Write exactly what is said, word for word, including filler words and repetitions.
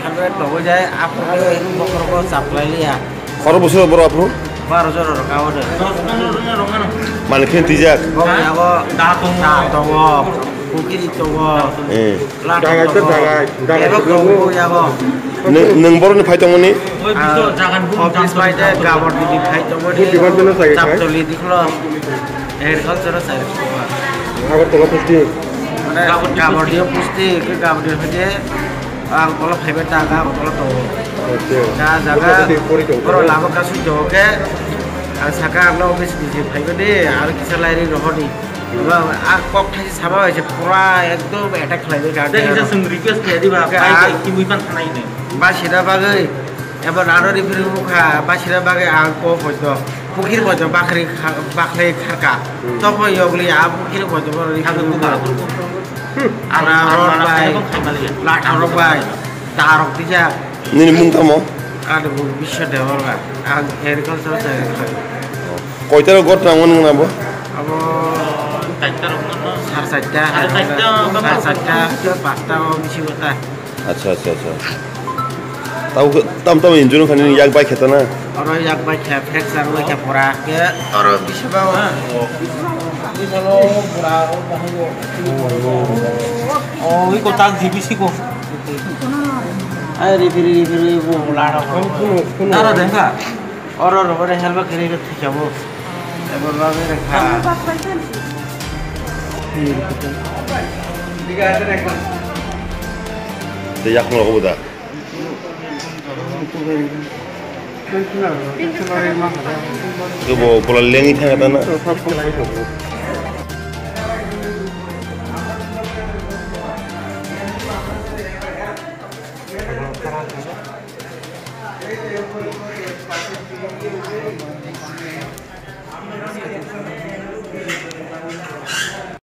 Helmet tongo jai, aphuru bokhorogo chaplai liya. Khoro bwswk boro aphuru? Baro jora rok abo de. Mani khe twijak. Bo yago da tongo. Da tongo. Kukiri tongo. Eh. Lata tongo. Jagai to jagai. Jagai to jagai. Ebo tongo yago. Nwng, nwng boroni phai tongmani? Oi, biso jagan bum office jam bai de tong. Gabor didi phai tongmani. Bud dibar jeno jagai khai. Chaptoli dikhlo. Agriculture sai. Agartala pusti. Mane gabor di pusti, ke gabor di hoje. Ang kola phaiba ta ga kola to. Acha. Ka jaga. Buka tadi pori tong. Boro lama kasu joge. Ang saka ang no office busy phaiba de, ang kisa lairi rohoni. Ba, ang kok thai sama hoise pura ekdom attack khlaibai ka. Dek isa sung request khlai diba, ka pai ang pai kimui pan thanai ne. Ba sida bagai, eba naro referee mukha, ba sida bagai ang ko hoito. Pukhir hoito bakri kha-, bakri kharka. Hmm. Tokho yogli a pukhir hoito boro referee mukha. Ara rod bai, lata rok bai, tarok tisa. Nini mung tamo? Ani mung Biswa Debbarma. Ang agriculture se. Koita rok got nang mani nabo? Abo sar chatta, sar chatta, sar chatta, pasta o bisi gota. Acha, acha, acha. Tamo, tamo, tamo injun khani yak bai kheta na? Oro yak bai khe, fracture bai khe pura. Ke oro bisi ba. Bisi lo pura o bahai o. Oh, iko tak jibisi ko. Ai, referee, referee, bo, lana ko. Kuno, kuno. Nara dengka. Oro, oro, oro, helmet kiri ke thikabo. Ebo labe rekha. Te yak mo ko da. Ke bo, bola lengi thang ta na.